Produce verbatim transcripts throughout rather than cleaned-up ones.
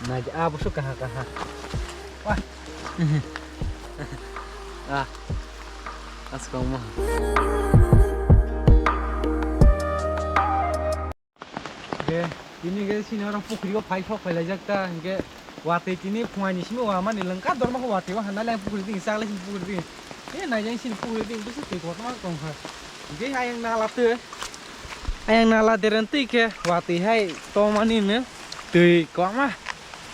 Nai, ah, busuk kaha kaha. Wah. Ah. Askong mo. Ge, tini ge sini oro pukhri o phai sok phai laijak ta, hingke watwi tini phungai ni simi wamani lengka dorma khe watwi o hanna le pukhri ding, chak le sini pukhri ding. E naijak sini pukhri ding, bisi twi kotorma tong kha. Hingke ayang nala twi, ayang nala deren twi khe watwi hai tomani no twi kwbangma.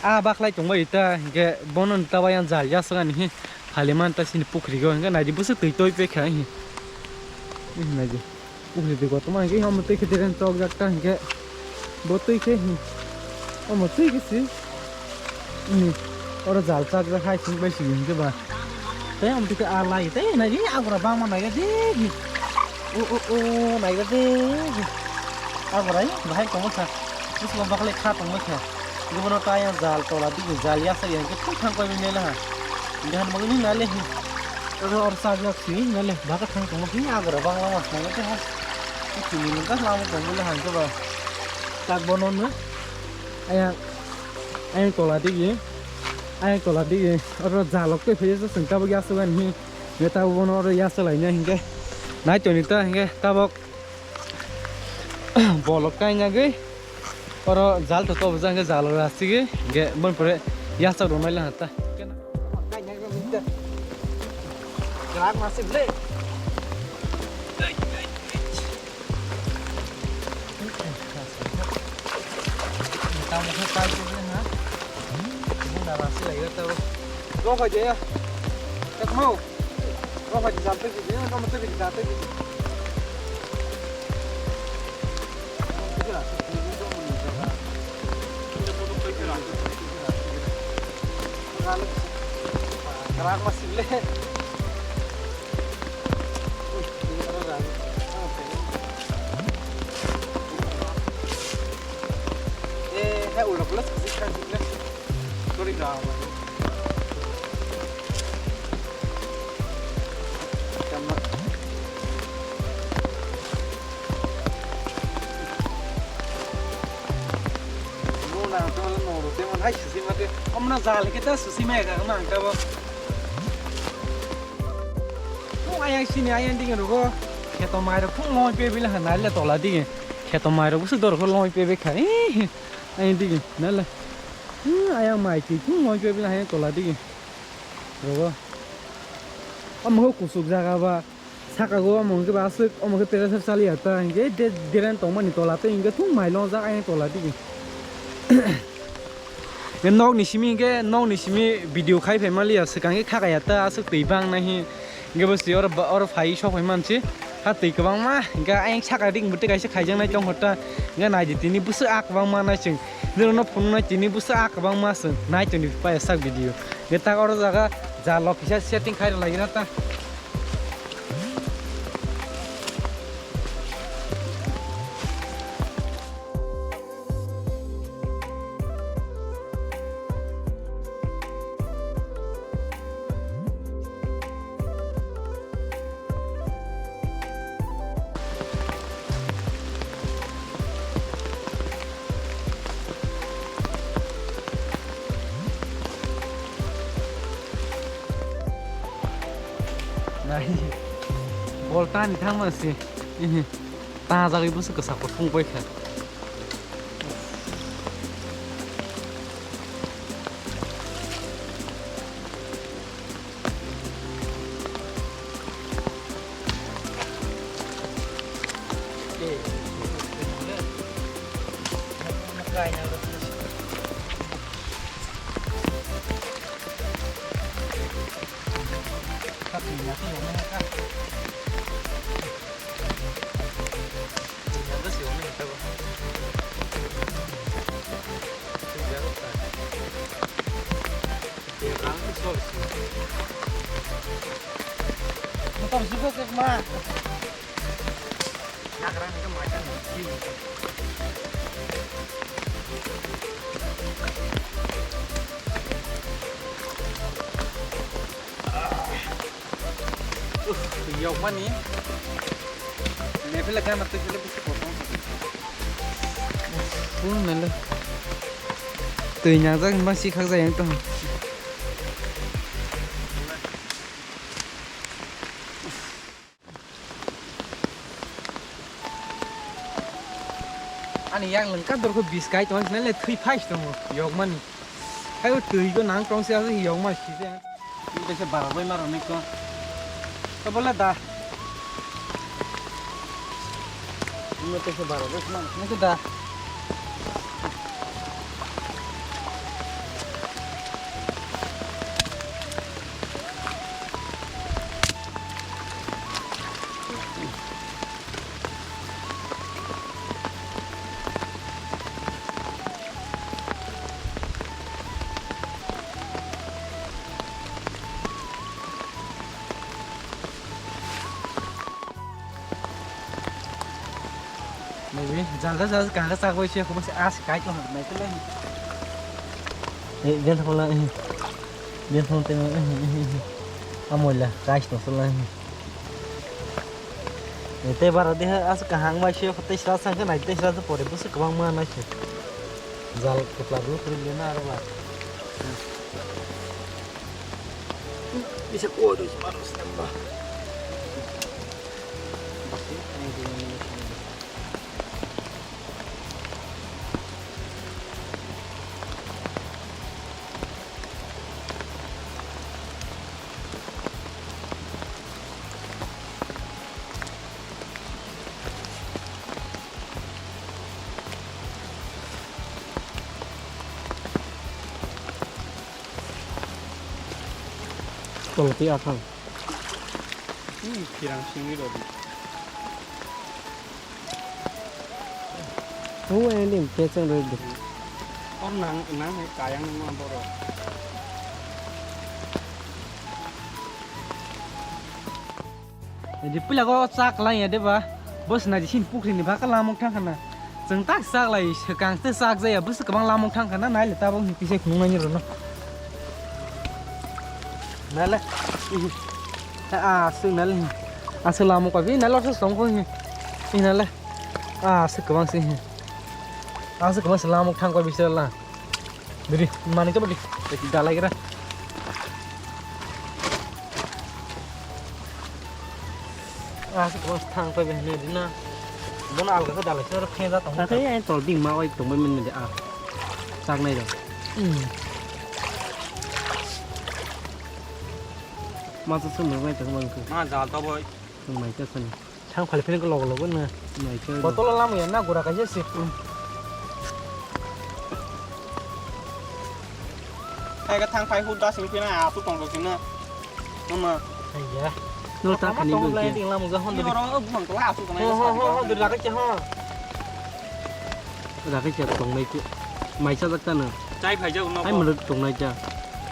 Ah, baklai tongbai ta, hingke bono ta bayang jal ya saka ni hi, phali man ta sini pukhri go, hingke naidi bwswk twi toi pe kha hi. Naidi. Pukhri twi kotorma hingke, omo twi khe deren chok jak ta hingke. Bo twi khe hi. Omo twi khe si. Hi. Oro jal chak jak hai sing bai si hingke ba. Tei omo twi khe a lai, tei naidi agora bangma naidi. O, o, o, naidi. Agora, bahai tongma kha. Bwskango baklai kha tongma kha. Bono ta yang jal tola dige, jal ya sa yang ke thang koi mele ha. Gahan bang ni nale hi. Oro or sa jak si nale baka thang tong hi agora bang lama nale te ha. Ki ni nang ka lama tong le han ke ba. Tak bono no. Ayang, ayang tola dige. Ayang tola dige. Oro jalok te phe sa sengka ba ya sa gan hi. Neta bono oro ya sa lai na hingke. Nai to ni ta hingke tabok. Bolok kainagwi oro jal to tobo jang khe jalo rastigwi hingke bon pore yachak rwnai le hata. Grak masih beli. Tamo khe pai beli na. Ini narasi lagi tahu. Lo kau je ya. Cek mau. Rok hai jam tei gidi, rok tei gidi, jam tei gidi. Rang masih le. Eh, hai ulo plus kasih kan le. Sorry, ga. Mona, tamo no, tamo hai sisi mate. Omna jal kita sisi mai ka mang ka bo. Mo ayang sini ayang ding rugo. Kheto mai ro phung loi pe bil ha nai le tola ding. Kheto mai ro busu dor ko loi pe be khai. Ayang ding nai le. Ayang mai ki phung loi pe bil ha tola ding. Rogo. Omo khe kusuk jaga ba. Saka go omo khe ba aswk, omo khe pressure chaliya ta. Hinkhe de-, deren tongmani tola tei hinkhe thung mai longjak ayang tola digi. Hinkhe nokni simi hinkhe nokni simi video khai phai maliya swkang khe khakaya ta aswk twi bang nai hi. Hinkhe bo si oro ba, oro phai sok phai mansi. Ha twi kwbangma hinkhe ayang saka ring bwtwi kaisa khaijaknai tong hota. Hinkhe naidi tini bwswk a kwbangma nai chwng. Nirokno phunuknai tini bwswk a kwbangma chwng nai tongdi paya sak video. Neta oro jaga ja lok kisa setting khai rwlai gina ta. Nai, bol tani thangma se. Ehe. Ta jagwi busu kwsa kuthung bai kha. Motor suka ke ma. Nagra ni ke ma kan. Yokmani. Mepila gana twi phila bisi kotor. Phun mele. Twi nangjak hinba sikhak jai ang tong. Ani yang lengka dorkho biskai tong nele thui phai tongo yokmani. Hai o twi go nang tong se aswk yokma sije. Twi se bara bai maro ni ko. To bola da. Twi se bara bai maro ni ko da. Naibi, jalga jalga kanga chagwi se khobok se as kai tong nai tele. Eh, ben thong la, eh. Ben thong te, eh, eh, eh, eh. Amoila, kai tong sala, eh. Eh, te bara de as kahang bai se khotei sra sang nai te sra pore bus kwbang ma nai se. Jal kepla dulu kiri lena aro ba. Bisa kuat tu cuma harus nambah. Tolti akhang. Hmm, kirang singwi rodi. Hu ending kechang rodi. Or nang nang hai kayang ma boro. Jadi pila go chak lai ya deba. Bos na jisin pukri ni baka lamok thang khana. Chwng tak chak lai swkang tei chak jaya bwswk kwbang lamok thang kha na nai le tabok ni kisa khunuk nai ni rw no. Nai le. A swk nai le. A swk lamok kha bi nai le orsa song kho hi. Hi nai le. A swk kwbang si hi. A swk kwbang si lamok thang kha bi se la. Diri, mani to bodi. Eki dalai gira. Ah, se kos thang pai behne dina. Bono alga khe dalai se oro khe ja tong. Kha khe ai tol ding ma oi tong bai men de ah. Chak nai do. Hmm. Ma to sum bai tong bai khe. Ma jal to boi. Tong mai khe sani. Thang phali phili logo logo no. Naikhe. Botol o lamwi ya na gura kaisa se. Hai ka thang phai hu da sing phina asu tong tong sing na. Mama. Aiya. No ta khani tong bo lai ke. Ding lamwi ga hon. Ni oro buhang to asu tong. Ho ho ho ho dura kaisa ho. Ra kaisa tong nai ke. Mai cha jak ta no. Chai phai jak no. Ai muluk tong nai cha.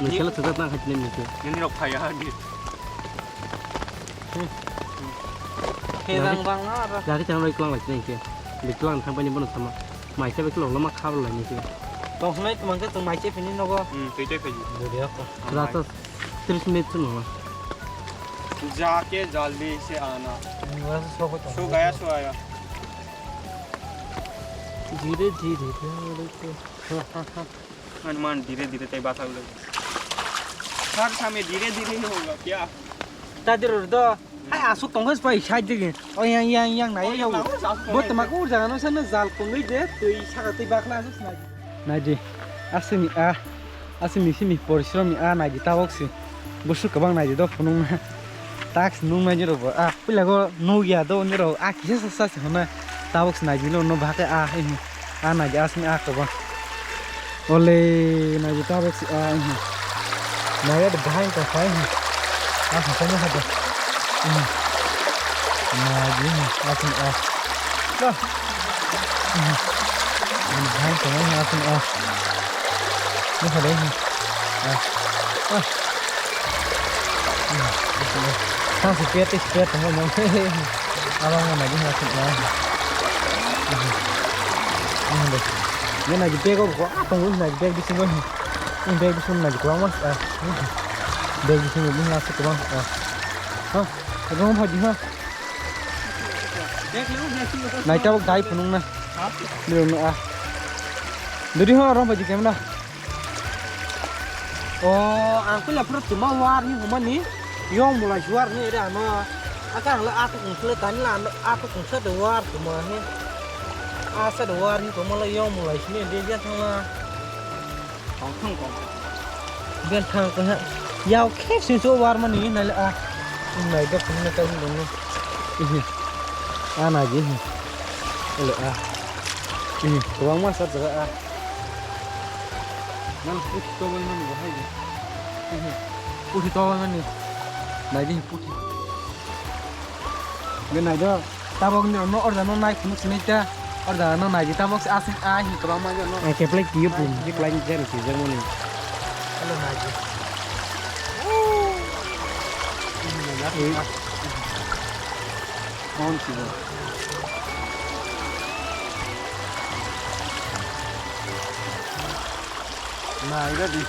Ni khala cha jak na khai ni ke. Ni rok phai ya ni. Khe rang bang na ra. Gari chang roi klang lai nai khe. Bi klang thang pai ni bono sama. Mai khe bi klang lama khar lai nai khe. Tong hnai tong khe tong mai khe phini nogo. Hmm, tei tei phai. Duri ko. Rata tris minute chu no. Ja ke jaldi se ana. Ni wa so ko tong. So gaya so aya. Dhire dhire dhire. Hanuman dhire dhire tei bathang le. Har same dhire dhire hi hoga kya? Ta dhire do. Hai asuk tong khe pai side digi. O yang yang yang nai yau. Bo tma ko jaga no sana jal kongwi de twi saka twi bakla asuk nai. Nai di. Asini a. Asini sini porishrom ni a nai di tabok si. Busu kwbang nai di do phunung na. Tax nung nai ni rok bo. A pila go nugya do ni rok. A kisa sa sa si hona. Tabok si nai di no no bhake a. A nai di asini a kwbang. Ole, nai di tabok si a, ihi. Nai di bahai ta sai, ihi. A, sa sai ha de. Ihi. Nai di, ihi. A, sini a. Ba. Ihi. Nai di bahai ta, ihi, a, sini a. Ni ha de, ihi. A. A. Thang si pet, si pet, thang mo. Abang mo nai di ha si na. Ni nai di bag o ko a tong nai di bag bisingo. Ni bag bisingo nai di kwbang ma. Bag bisingo ni ha si kwbang. Ha. Rong phaidi ha. Naita bok dai phunung na. Nirung na a. Duri ho rong phaidi kemna. O, ang pila pura tuma war ni humani. Yong mulai suar ni ere ano. Aka ang le ato kung sele tani la ano ato kung sa de war tuma he. Asa de war ni tuma la yong mulai sini de dia thang na. Kong thang kong. Bel thang ko ha. Yau khe sing so war mani nai le a. Nai dok phunung na ta dong no. Ihi. A nai ji hi. Ele a. Ihi. Kwbangma sa jaga a. Nang puthi tongwi mani bo hai. Ihi. Puthi tongwi mani. Nai ji puthi. Be nai do. Tabok ni no order no nai phunuk sinai ta. Order no nai ji tabok se asing a hi kwbangma no. Ang keplai kiyo pun, keplai ni jan ki jan mani. Hello nai ji. Phone sida. Nai ready.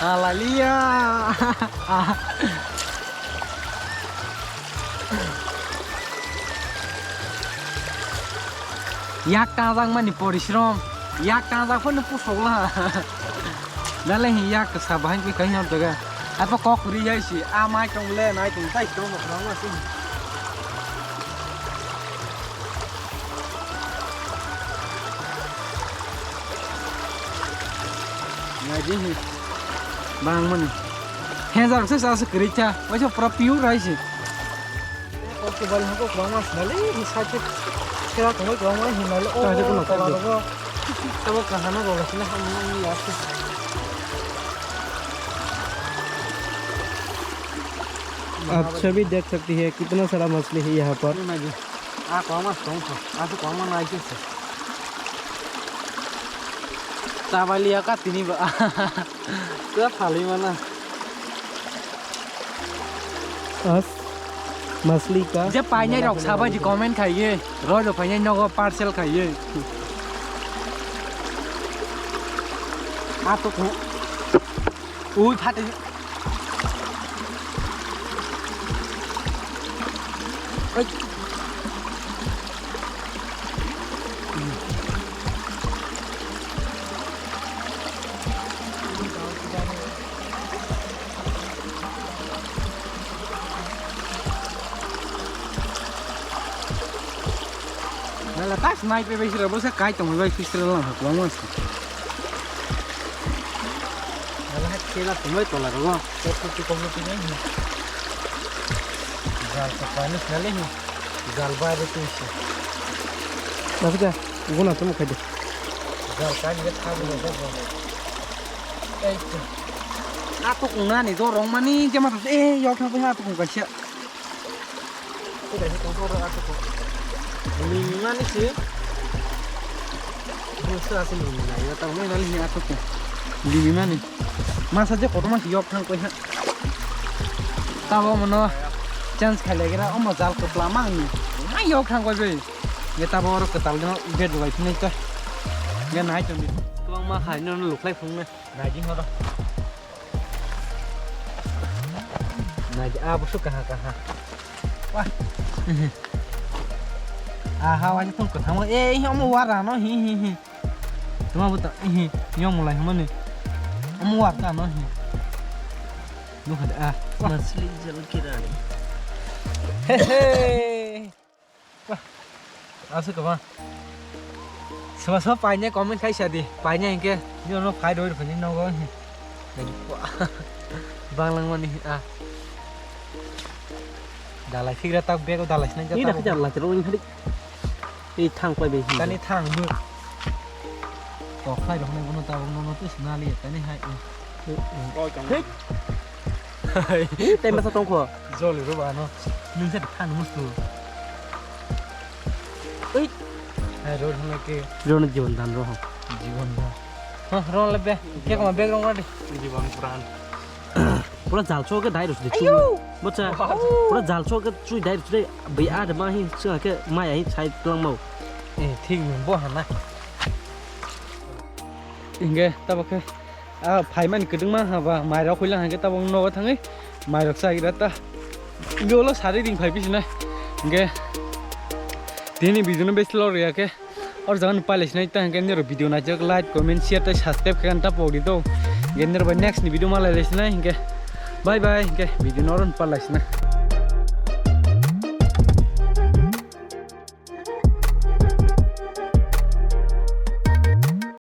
Hallelujah. Yak tangjak mani porishrom. Yak tangjak phano pusokla. Nale hi yak sa bahai kwi kai hor daga. Apa kok ri jai si. A mai tong le nai tong tai tong ma si. Nai di hi. Bang mani. Hezar se sa se kri cha. Wai so pura piu rai si. Kok bal ko ko ma sali ni sa che. Kira ko ko ma hi na lo. Ka je ko na ka je. Tabo kahana ro sina ham ni ya. आप सभी देख सकते हैं कितना सारा मछली है यहाँ पर। Ah, kwbangma tong kho. Aswk kwbangma nai khe se. Chabaliya ka tini ba. Khe phalwi mana. As machli ka. Je painai rok sabai di comment khaiye. Roi rok painai nogo parcel khaiye. Ato ko. Ui phate. Nala tas nai pe bai sira bo sa kai tong bai fisra lang ha kwang mas. Nala ha kela tumai tola ro. Kok tu kok tu nai. Jal ka pani nale ni. Jal ba de tu si. Mas ka guna tum khai de. Jal ka ni kha ni. Ei. Atuk nani do rong mani jema e yok thang ha atuk ka sia. Limi mani se. Busa ase limi na ya tamo nani ya to. Limi mani. Masa je kotor masa yok thang koi ha. Tabo mono chance khai legira omo jal kwpla ma ni. Ma yok thang koi be. Ye tabo oro kwtal no get bai phunai ta. Ye nai tong di. Kwbangma khai no luklai phungnai. Nai di horo. Nai di, ah, busuk kaha kaha. Wah. Aha, wajib pun kotha mo. Eh, ini omo wara no, hi, hi, hi. Tuma buta, hi, yang mulai mana ni? Omo wara no, hi. Duh ada, ah. Wah. Masli jal kirani. Hehe. Wah, aswk kwbang. Soba soba painai comment khai sa di. Painai hinkhe jono phai roi rwphani nogo. Banglang mani a. Dalai phigra tak bego dalai sinai. Ni jata dak bo. Jala chero ni khadi. Ei thang pai be. Tani thang bu. Kok khai rok nai bono tabok nono tus nali tani hai. Koi tong. Hei. Tei masa tongkho. Joli ro ba no. Nung se than mustu. Ui. Hai ro hana ke. Ro no jibon dan ro. Jibon dan. Ha ro le be. Ke ko bag rong ro di. Jibon pran. Pura jal chok ke dai ro de. Ayo. Bocha. Pura jal chok ke chui dai ro de. Bai a de ma hi chak ke ma ya hi chai tlang mau. Eh thik ni bo hana. Inge tabok khe. Ah, phaimani kwdwngma haba, mairok huilang hwnkhe tabok nogo thangwi mairok chagira ta. Hinkhe ulo sari ring phai bisinai. Hinkhe tini video no besi lor ya khe. Or jagan pai lai sinai ta hinkhe nero video naijak like, comment, share tei subscribe khe ta pok di to. Hinkhe nero bai next ni video ma lai lai sinai hinkhe. Bye bye hinkhe video no ron pa lai sinai.